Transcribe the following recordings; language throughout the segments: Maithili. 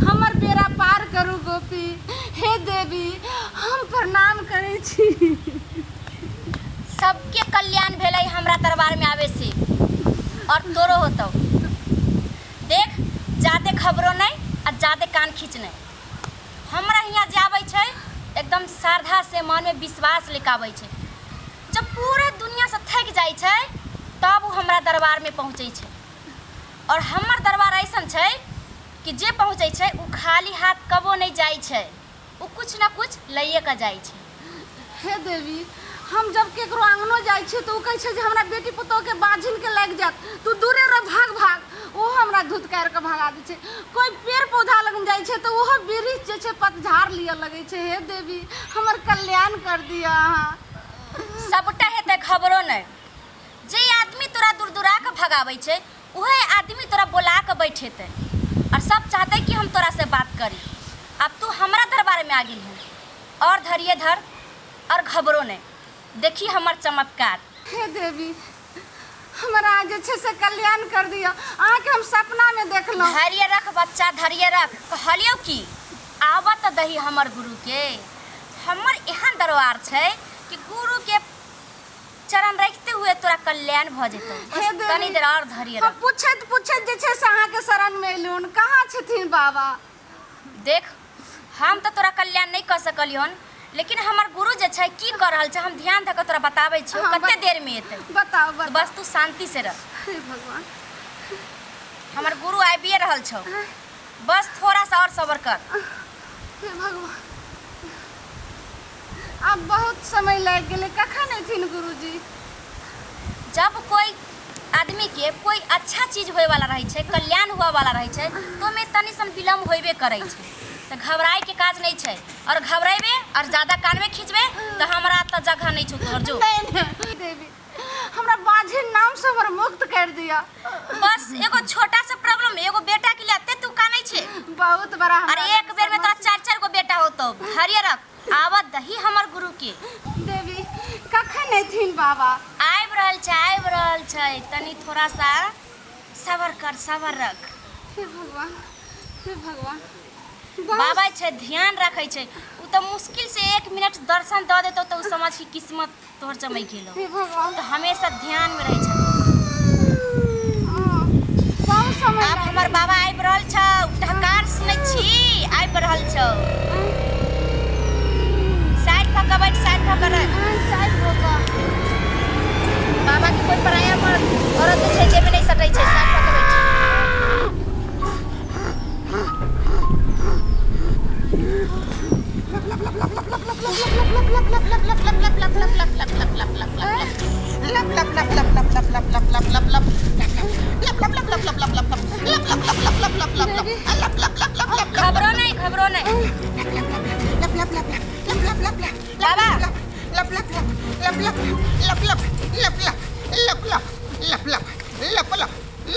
हमर बेड़ा पार करू गोपी। हे देवी, हम प्रणाम करै छी। सबके कल्याण भेलै हमरा दरबार में आवे से, और तोरो होतौ। देख, जादे खबरो नहीं आ जादे कान खींच नहीं। हमरा हियाँ जे आबै छै एकदम श्रद्धा से, मन में विश्वास लेके आबै छै। जब पूरा दुनिया से थकि जाइ छै तब ओ हमरा दरबार में पहुँचै छै। और हमर दरबार ऐसन छै कि जे पहुँचै छै ओ खाली हाथ कबो नहीं जाइ छै, ओ कुछ न कुछ लैए के जाइ छै। हे देवी, हम जब केकरो आंगनो जाइ छियै तऽ ओ कहै छै जे हमरा बेटी पुतोहके बाझिनके लागि जायत, तू दूरे रह, भाग भाग। ओहो हमरा धुतकारि कऽ भगा दै छै। कोइ पेड़ पौधा लग जाइ छै तऽ ओहो वृक्ष जे छै पतझाड़ लिअ लगै छै। हे देवी, हमर कल्याण कर दिअ अहाँ। सबटा हेतै, खबरो नहि। जे आदमी तोरा दूर दूरा के भगाबै छै उहे आदमी तोरा बोला के बैठेतै और सब चाहतै कि हम तोरा से बात करी। अब तू हमरा दरबार में आ गेल है, और धरिए धर और घबरो नहीं, देखी हमर चमत्कार। हे देवी, हमरा जे छै से कल्याण कर दिअ। अहाँके हम सपनामे देखलहुँ। धैर्य रख बच्चा, धैर्य रख। कहलियौ कि आबऽ तऽ दही हमर गुरुके। हमर एहन दरबार छै कि गुरुके चरण रखते हुए तोरा कल्याण भऽ जेतौ। हे बस देवी, तनी देर और धैर्य हम रख। पूछैत पूछैत जे छै से अहाँके शरणमे एलहुँ। कहाँ छथिन बाबा? देख, हम तऽ तोरा कल्याण नहि कऽ सकलियौन, लेकिन हमर गुरु जे छै की कऽ रहल छै हम ध्यान धऽ कऽ तोरा बताबै छियौ। हाँ, कते देर में एतै। बताउ, बताउ। बस तू शांति से रह। हे भगवान, हमर गुरु आबिए रहल छौ, बस थोड़ा सा और सब्र कर। हे भगवान, आब बहुत समय लागि गेलै। कखन एथिन गुरुजी? जब कोई आदमी के कोई अच्छा चीज होए वाला रहै छै, कल्याण हुआ वाला रहै छै, तो ओहिमे तनी सन विलम्ब होबे करै छै। तऽ घबराए के काज नहि छै। और घबरेबे और ज्यादा कानमे खींचबे तऽ हमरा तऽ जगह नहि छौ तोहर जो। नहीं नहीं देवी, हमरा बाझिन नाम से हमर मुक्त कर दिया। बस एगो छोटा सा प्रॉब्लम, एगो बेटा के लिए तू कानै छै? बहुत बड़ा हमरा। अरे एक बेर में तोरा चार चार गो बेटा होतो। धैर्य रख, आवत दही हमर गुरु के। देवी, कखन एथिन बाबा? आबि रहल छै, आबि रहल छै। तनी थोड़ा सा सबर कर, सबर रख। हे भगवान, हे भगवान। बाबा छै, ध्यान रखै छै। उ तऽ मुश्किल से 1 मिनट दर्शन दऽ देतौ तऽ उ समझ कि किस्मत तोहर चमकि गेलौ। हे भगवान। तऽ हमेशा ध्यान में रहै छै। हाँ, बहुत समय आब लागि हमर गेल। बाबा आबि रहल छौ। ढकार सुनै छी, आबि रहल छौ। साइड भऽ कऽ बैठ, साइड भऽ कऽ रह। हाँ, साइड भऽ कऽ। बाबा के कोई पराया मर्द औरत जे छै जेमे नहि सटै छै। साइड भऽ कऽ बैठ। घबरो नहीं, घबरो नहीं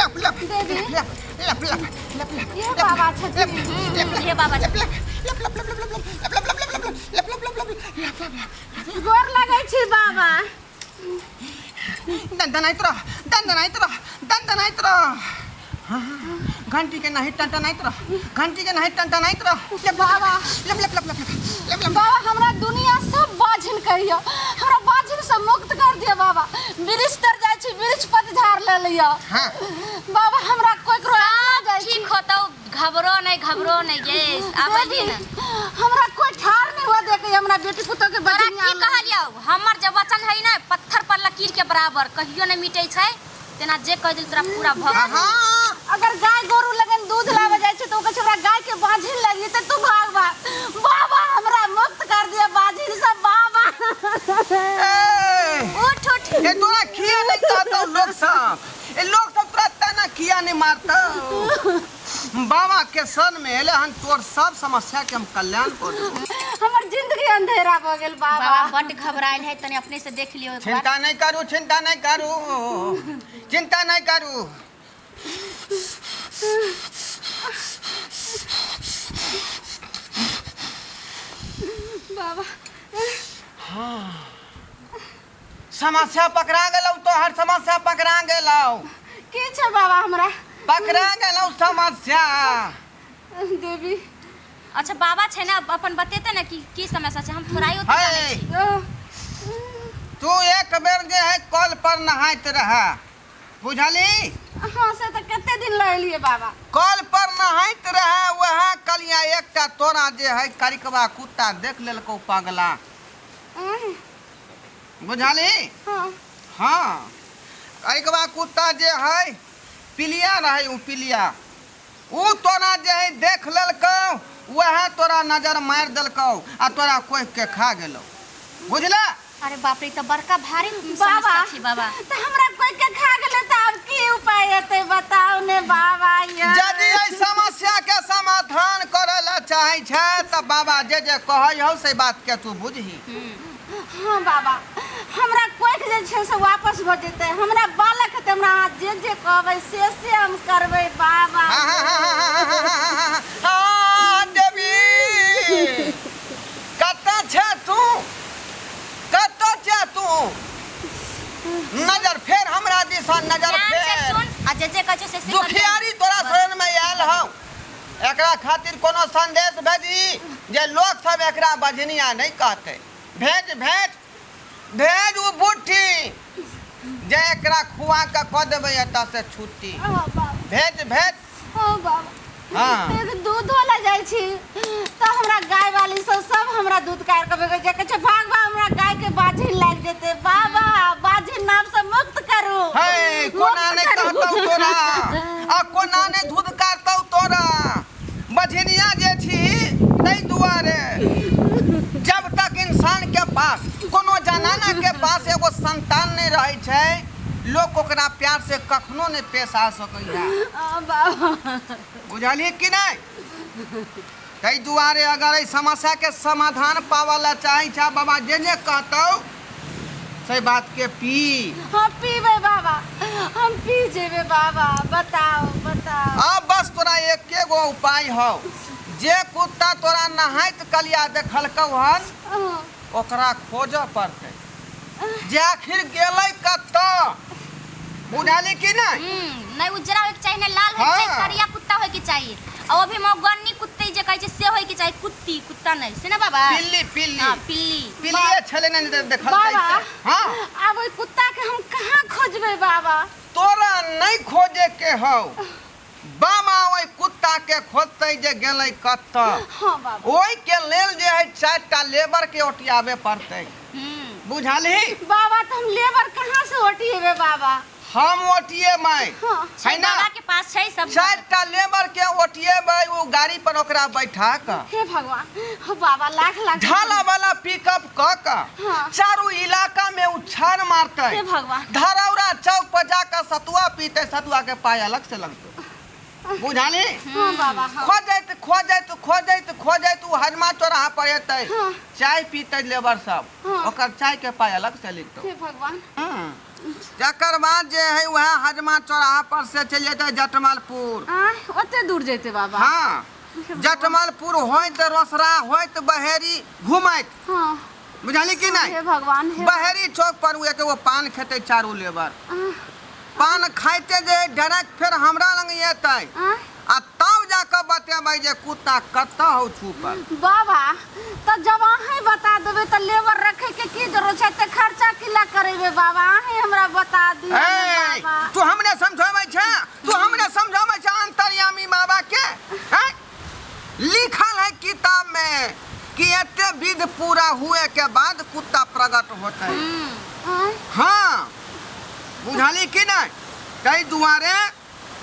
बाबा। देवी, ये बाबा छथिन? हे बाबा छथिन। गोर लगै छी बाबा। दनदनाइत रह, दनदनाइत रह, दनदनाइत रह। घंटी के नहीं टनटनाइत रह, घंटी के नहीं टनटनाइत रह। बाबा, लप लप लप लप लप लप। बाबा, हमरा दुनिया सब बाझिन कहियो, हमरा बाझिन से मुक्त कर दियो बाबा। वृक्ष तर जाइ छी, वृक्ष पतझाड़ ले लियो। हाँ। बाबा, हमरा कोई जाइ छी। ठीक होतौ, घबरो नहीं, घबरो नहीं। ये आबै देवी, ने। हमरा कोई ठार नहीं हुआ देके हमरा बेटी पुतोह के तोरा बजनिया। की कहलियौ? हमर जे वचन है ने पत्थर पर लकीर के बराबर कहियो नहीं मिटै छै। तेना जे कह दिल तोरा पूरा भऽ गेल। हाँ। अगर गाय गोरू लगन दूध लावे जाइ छै तऽ ओ कहै छै हमरा गाय के बाझिन लगी तऽ तू भाग भाग। बाबा, हमरा मुक्त कर दिया बाझिन से बाबा। ए, उठ उठ। ए तोरा खिया नहीं कहतौ लोग सब, ए लोग सब तोरा तना खिया नहीं मारतौ। बाबा के सन में एले हन, तोर सब समस्या के हम कल्याण कर देबौ। हमर जिंदगी अंधेरा भऽ गेल बाबा। बाबा बड्ड घबरायल है, तनी अपने से देख लियौ एक बार। चिंता नहीं करू, चिंता नहीं करू, चिंता नहीं करू। बाबा। समस्या पकड़ा गेलौ, तोहर समस्या पकड़ा गेलौ। की छै बाबा हमरा? पकड़ा गेलौ समस्या। देवी। अच्छा बाबा छै ने अपन बतेते ने कि की समस्या छै, हम थोड़ा ही ओते जानै है छी। तू एक बेर जे है कल पर नहाइत रह, बुझली? हाँ, से तऽ कते दिन लऽ एलियै बाबा। कल पर नहाइत रहे, वएह कलिया एकटा तोरा जे है करिकवा कुत्ता देख लेलकौ पगला। बुझली? हाँ। हाँ, करिकवा कुत्ता जे है पिलिया रहे, उ पिलिया उ तोरा जे है देख लेलकौ, वएह तोरा नजर मारि देलकौ आ तोरा कोहि के खा गेलौ, बुझला? अरे बाप रे, ई तऽ बड़का भारी बाबा समस्या छै बाबा। तऽ हमरा कोई के खा गेलै तऽ आब की उपाय हेतै, बताउ ने बाबा यै। यदि एहि समस्या के समाधान करय लए चाहै छै तऽ बाबा जे जे कहै हौ से बात के तू बुझही। हाँ बाबा, हमरा कोइख जे छै से वापस भऽ जेतै, हमरा बालक हेतै, हमरा अहाँ जे जे कहबै से से हम करबै बाबा। हाँ देवी, कतऽ छै तू, कतऽ छै तू? नजर फेर हमरा दिशा, नजर ध्यान से फेर। सुन आ जे जे कहै छै से से करिहे। दुखियारी तोरा शरण में आयल हौ, एकरा खातिर कोनो संदेश भेजी जे लोक सब एकरा बजनिया नहीं कहते। भेज भेज भेज उ बुट्टी जे एकरा खुआ के कऽ देबै एतऽ से छुट्टी। हाँ बाबा। भेज भेज। हाँ बाबा। हाँ। तऽ दूधो लऽ जाइ छी तऽ हमरा गाय वाली सब सब हमरा दूध काटि कऽ भेजै छै, कहै छै भाग भाग, हमरा गाय के बाझिन लागि जेतै। बाबा, बाझिन नाम से मुक्त करू। हे, कोना मुक्त नहि करू। कहतौ तोरा आ कोना नहि दूध काटतौ तोरा? बझनिया जे छी ताहि दुआरे जब तक इंसान के पास, कोनो जनाना के पास एगो संतान नहि रहै छै, लोक ओकरा प्यार से कखनो नहि पेश आ सकैया। आ बाबा। बुझलही कि नहि? ताहि दुआरे अगर एहि समस्या के समाधान पाबऽ लए चाहै छै, बाबा जे जे कहतौ से बात के पी। हम पीबै बाबा, हम पी जेबै बाबा, बताओ बताओ। अब बस तोरा एके गो उपाय हौ, जे कुत्ता तोरा नहाइत कलिया देखलकौ हन ओकरा खोजऽ पड़तै जे आखिर गेलै कतऽ, बुझली कि नहि? नहीं उजरा होइके चाही, नहीं लाल होइके चाही। हाँ। करिया कुत्ता होइके चाही आ वो भी मौगन्नी कुत्ते जे कहै छै से होइके चाही, कुत्ती कुत्ता नहीं से ना बाबा? पिल्ली पिल्ली। हाँ, पिल्ली। पिल्लिए छलै ने जे देखलकै बाबा। से। हाँ। आब ओहि कुत्ता के हम कहाँ खोजबै बाबा? तोरा नहीं खोजे के हौ बाबा, ओहि कुत्ता के खोजतै जे गेलै कतऽ। हाँ बाबा। ओहि के लेल जे है 4टा लेबर के ओटियाबे पड़तै। बुझलही? बाबा, तऽ हम लेबर कहाँ से ओटिएबै बाबा? हम ओटिएबै। हाँ। है ना? बाबा के पास छै सब। 4टा लेबर के ओटिएबै, ओ गाड़ी पर ओकरा बैठा कऽ हे भगवान, हो बाबा, लाख लाख ढाला वाला पिकअप कऽ कऽ हाँ। चारू इलाका में उछाल मारतै। हे भगवान। धरौरा चौक पर जाकर सतुआ पीते, सतुआ के पाय अलग से लगतै, बुझाली? हाँ बाबा, हाँ। खोजैत खोजैत खोजैत खोजैत उ हजमा चौराहा पर एतै। हाँ। चाय पीतै लेबर सब। हाँ। ओकर चाय के पाय अलग से लिखतौ। हे भगवान। तकर बाद जे है वएह हजमा चौराहा पर से चलि जेतै जटमलपुर। आँय, ओते दूर जेतै बाबा? हाँ, जटमलपुर होइत रोसड़ा होइत बहेरी घुमैत। हाँ। बुझली कि नहीं? हे भगवान, हे। बहेरी चौक पर उ एगो पान खेतै, चारू लेबर पान खाइते जे डायरेक्ट फेर हमरा लग एतै आँय? आ तब जाकऽ बतेबै जे कुत्ता कतऽ हौ छुपल। बाबा, तऽ जब अहें बता देबै तऽ लेबर रखे के की जरूरत छै? एते खर्चा की ला करेबै बाबा? अहें हमरा बता दिअ ने। ए, बाबा, तू हमरे समझाबै छै? तू हमरे समझाबै छै अंतर्यामी बाबा के? हैं? लिखल है किताब में कि एते विध पूरा हुए के बाद कुत्ता प्रकट होते। आँय? हाँ, बुझली कि नहीं? ताहि दुआरे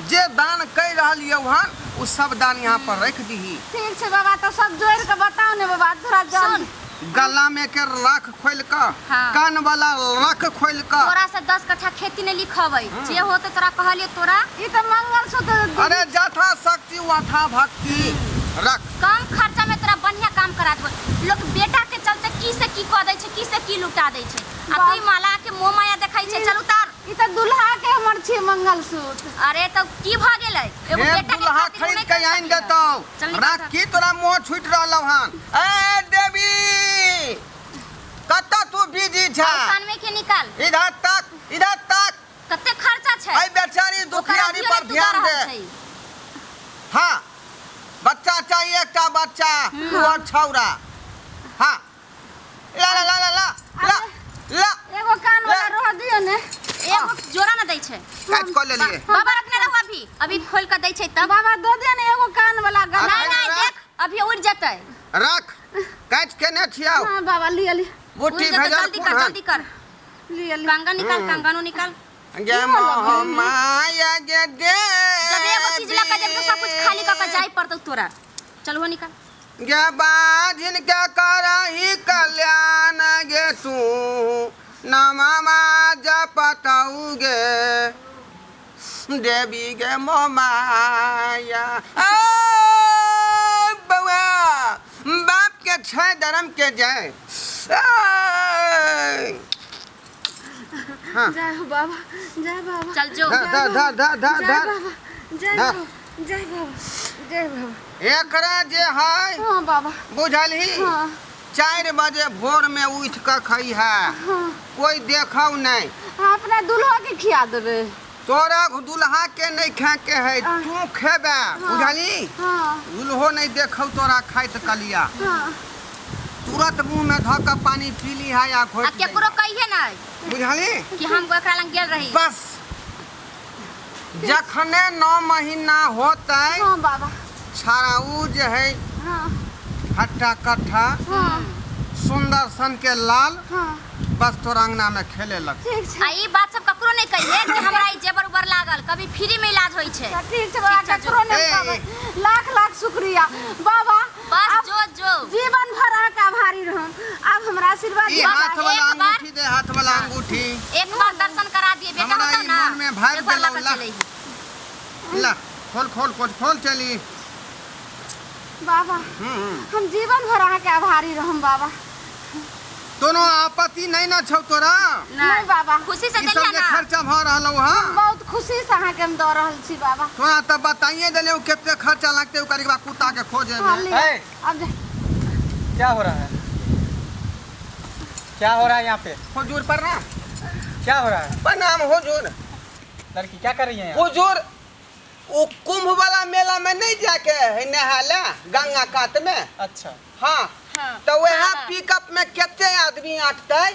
जे दान कहि रहल यौ हन ओ सब दान यहाँ पर रख दीही। ठीक छै बाबा, तऽ सब जोड़ि कऽ बताउ ने बाबा थोड़ा सुन। जल्दी। गला में के रख खोल कऽ, हाँ। कान वाला रख खोल कऽ। तोरा से 10 कट्ठा खेती नहीं लिखबै, जे होते तोरा कहलियो तोरा। ई तऽ मंगलसूत्र। अरे जथा शक्ति वथा भक्ति रख। कम खर्चा में तोरा बढ़िया काम करा देबो। लोग बेटा के चलते की से की कऽ दै छै, की से की लुटा दै छै, आ बाप। तू ई माला के मोह माया देखै छै। चल उतार। ई तऽ दुल्हा के हमर छै मंगलसूत्र। अरे तऽ की भऽ गेलै, एगो हे बेटा के दुल्हा खातिर खरीद नहि के कर आनि सकली हँ। देतौ। चल निकल। राख, की तोरा मुँह छूटि रहलौ हन? ए देवी, कतऽ तू बिजी छह? और कान में के निकाल। इधर तक, इधर तक। कते खर्चा छै? एहि बेचारी ओकर दुखियारी अभियो पर नहि तू दऽ ध्यान रहल दे। छै। हाँ, बच्चा चाहिए एकटा। दूटा बच्चा और छौरा। हाँ, ला ला ला ला ला ला ला। एगो कान वाला रह दियो ने। एगो जोड़ा ना दै छै। काट कऽ लेलिए। बाबा रखने रहू, अभी अभी खोल के दै छै तब। बाबा दऽ दियो ने एगो कान वाला गला। नहीं नहीं, देख अभी उड़ जेतै। रख, काट के ने छियाओ। हाँ बाबा, लिअ लिअ। उड़ बुट्टी जेतै, भेजल। जल्दी कर, जल्दी कर। लिअ लिअ। कंगन निकाल, कंगनो निकाल। गे मोह माया गे दे। जब एगो चीज लऽ के जेब तऽ सब कुछ खाली कऽ के जाय पड़तौ तोरा। चल हो, निकाल। गे बाजिन के करही कल्याण गे, तू नममा जपतऊ गे देवी गे मोह माया। ओ बउआ, बाप के छह धर्म के जय। हाँ। जय हो बाबा, जय बाबा। चल जो। धर धर धर धर धर। जय धर बाबा, जय धर। बाबा, जय बाबा, जय बाबा। एकरा जे है, हाँ बाबा। बुझलही? हाँ। 4 बजे भोर में उठ के खई है। हाँ। कोई देखौ नहीं। हाँ, अपना दुल्हा के खिया देबै। तोरा दुल्हा के नहीं खाए के है, तू खेबे, बुझली? हाँ। दुल्हो नहीं देखौ तोरा खाइत कलिया। हाँ। तुरंत मुंह में धऽ के पानी पी ली है या आ घोट। केकरो कहिए ना बुझली? कि हम एकरा लग गेल रही। बस जखने 9 महीना होतै, हाँ बाबा। छाड़ा उ जे है, हाँ। हट्टा कट्ठा, हाँ। सुंदर सन के लाल, हाँ। बस तोरा अंगना में खेले लग। ठीक छै। आ ई बात सब ककरो नहीं कहिए कि हमरा ई जेबर उबर लागल। कभी फ्री में इलाज होइ छै। ठीक छै बाबा। ठीक छै, ककरो नहि ए, कहबै। ए। लाख लाख शुक्रिया बाबा। बस। आब जो जो। जीवन भर अहाँके आभारी रहम। आब हमरा आशीर्वाद ई दिअ। हाथ वाला एक बार- अंगूठी दे, हाथ वाला अंगूठी। एक बार दर्शन करा दिए बेटा। हमरा होतौ ई ना, मन में भागि एक बार गेलौ, लऽ कऽ ला। चलैही। ला, खोल खोल खोल खोल, चली। बाबा, हम जीवन भर अहाँके आभारी रहम बाबा। कोनो आपत्ति नहीं ना छौ तोरा? नहीं बाबा। खुशी से ई सब देलियै जे ना। खर्चा भऽ रहलौ हँ। बहुत खुशी से अहाँके हम दऽ रहल छी बाबा। तोरा तऽ बताइए देलियौ कते खर्चा लगतै, ओकर बाद कुत्ता के खोजे हाँ, में। लिअ। ए। आब जा। क्या हो रहा है? क्या हो रहा है यहाँ पे? हुजूर प्रणाम। क्या हो रहा है? प्रणाम हुजूर। लड़की क्या कर रही है यहाँ? हुजूर, वो कुंभ वाला मेला में नहीं जाके है नहाले गंगा कात में? अच्छा। हाँ। हाँ। तो वह हाँ। पिकअप में कते आदमी अटतै,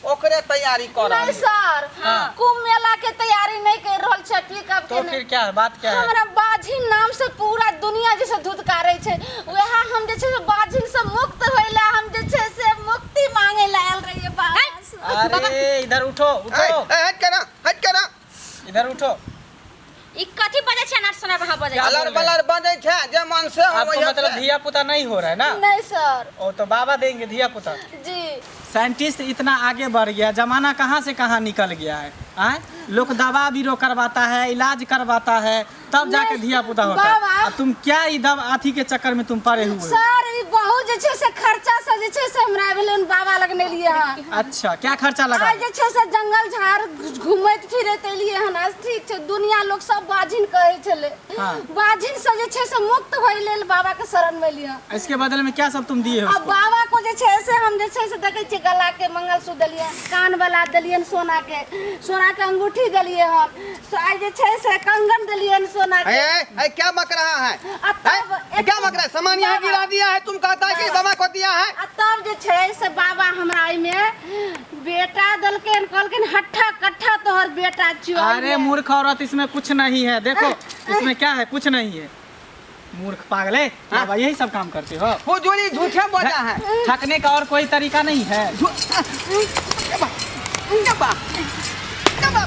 ओकरे तैयारी कर नहीं रहल। सर, हाँ। कुंभ मेला के तैयारी नहीं कर रहल छै पिकअप तो के। फिर क्या है, बात क्या है? हमरा बाझिन नाम से पूरा दुनिया जैसे धुतकारै छै। वएह हम जे छै से बाझिन से मुक्त होइला, हम जे छै से मुक्ति मांगे ला आयल रहियै बाबा से। अरे इधर उठो, ए, उठो। ए, हट करा, हट करा। इधर उठो। ई कथी बजै छै? अनार सोनार वहाँ बजै क्या छै। अलर बोल रहे बलर बजै छै, जे मन से आपको होइए मतलब से। धिया पुता नहीं हो रहा है ना? नहीं सर। ओ तो बाबा देंगे धिया पुता। जी। साइंटिस्ट इतना आगे बढ़ गया, जमाना कहाँ से कहाँ निकल गया है। आए लोग दवा बीरो करवाता है, इलाज करवाता है, तब जाके नहीं, धिया पुता होता है। बाबा। आ तुम क्या ई दवा अथी के चक्कर में तुम पड़े हुए हो? सर, ई बहुत जे छै से खर्चा से जे छै से हमरा भेलै हन बाबा लग नहि लिए हन। अच्छा, क्या खर्चा लगा? आइ जे छै से जंगल झाड़ घूमैत फिरैत एलियै हन। आज ठीक छै, दुनिया लोग सब बाझिन कहै छलै। हाँ। बाझिन से जे छै से मुक्त होइ लेल बाबा के शरण में एलियै हन। इसके बदले में क्या सब तुम दिए हो अब उसको? बाबा को जे छै से हम जे छै से देखै छियै, गला के मंगलसूत्र देलियै, कान वाला देलियन, सोना के, सोना के अंगूठी देलियै हन। आइ जे छै से कंगन देलियन सोना ए, के। ए, ए, क्या बक रहा है? आ तब ए, क्या बक रहा है? सामान यहाँ गिरा दिया है, तुम कहता है कि बाबा को दिया है। आ तब जे छै से बाबा हमरा एहिमे बेटा देलखिन, कहलखिन हट्ठा कट्ठा तोहर बेटा छियौ। अरे मूर्ख औरत, इसमें कुछ नहीं है। देखो, इसमें क्या है? कुछ नहीं है। मूर्ख पागल है बाबा, यही सब काम करते हो? हुजूरी झूठे बोला है। ठकने का और कोई तरीका नहीं है? दबा, दबा,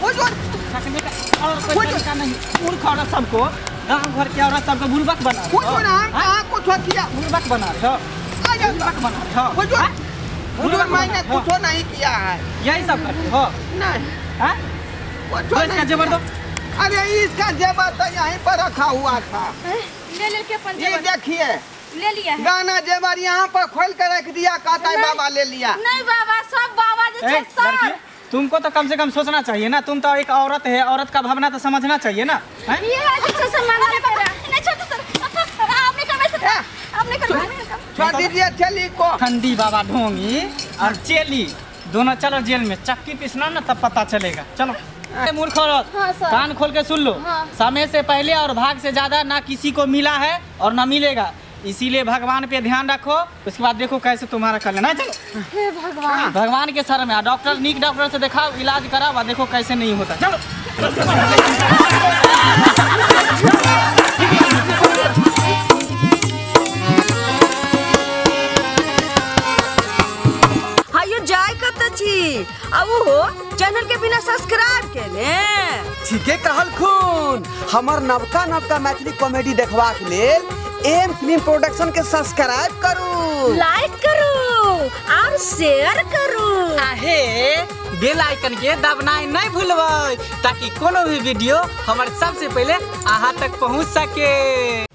हुजूर। ठकने का और कोई तरीका नहीं? मूर्ख औरत सबको, गांव घर के औरत सबको बुड़बक बना रहे हो। हुजूर, हम हाँ? कहाँ कुछ किया? बुड़बक बना रहे हो। आ जाओ। बुड़बक बना रहे हो। हुजूर, हाँ? हुजूर, बुड़बक बना मैंने रहे हो। कुछ नहीं किया है। यही सब करते हो? नहीं। हाँ? कुछ दो इसका नहीं जेवर दो। किया। अरे, इसका जेवर तो यहीं पर रखा हुआ था। ले ले के अपन ये जेवर। देखिए। ले लिया है। गाना जेवर यहाँ पर खोल कर रख दिया, कहता है बाबा ले लिया। नहीं बाबा, सब बाबा जे ए, छै सर। लड़की, तुमको तो कम से कम सोचना चाहिए ना। तुम तो एक औरत है, औरत का भावना तो समझना चाहिए ना, हैं? इहे जे छै से मंगल करे। नहीं, छोड़ दो सर, हम नहीं करबै सर, हम नहीं करबै, हम नहीं करबै। छोड़ दीजिए चली को। ठंडी बाबा ढोंगी और चेली दोनों चलो जेल में। चक्की पीसना ना, तब पता चलेगा। चलो। ए, मूर्ख औरत, हाँ, सर। कान खोल के सुन लो। हाँ। समय से पहले और भाग से ज्यादा ना किसी को मिला है और ना मिलेगा। इसीलिए भगवान पे ध्यान रखो, उसके बाद देखो कैसे तुम्हारा कल्याण है। चलो हे भगवान। भगवान के शरण में आ, डॉक्टर नीक डॉक्टर से दिखाओ, इलाज कराओ आ देखो कैसे नहीं होता। चलो। हायो जाय कत छी आ ओहो चैनल के बिना सब्सक्राइब केने। ठीके कहलखुन। हमर नवका नवका मैथिली कॉमेडी देखबाक लेल एम फिल्म प्रोडक्शन के सब्सक्राइब करू, लाइक करू और शेयर करू। आहे बेल आइकन के दबनाइ नहीं भूलबै ताकि कोनो भी वीडियो हमर सबसे पहले अहाँ तक पहुँच सके।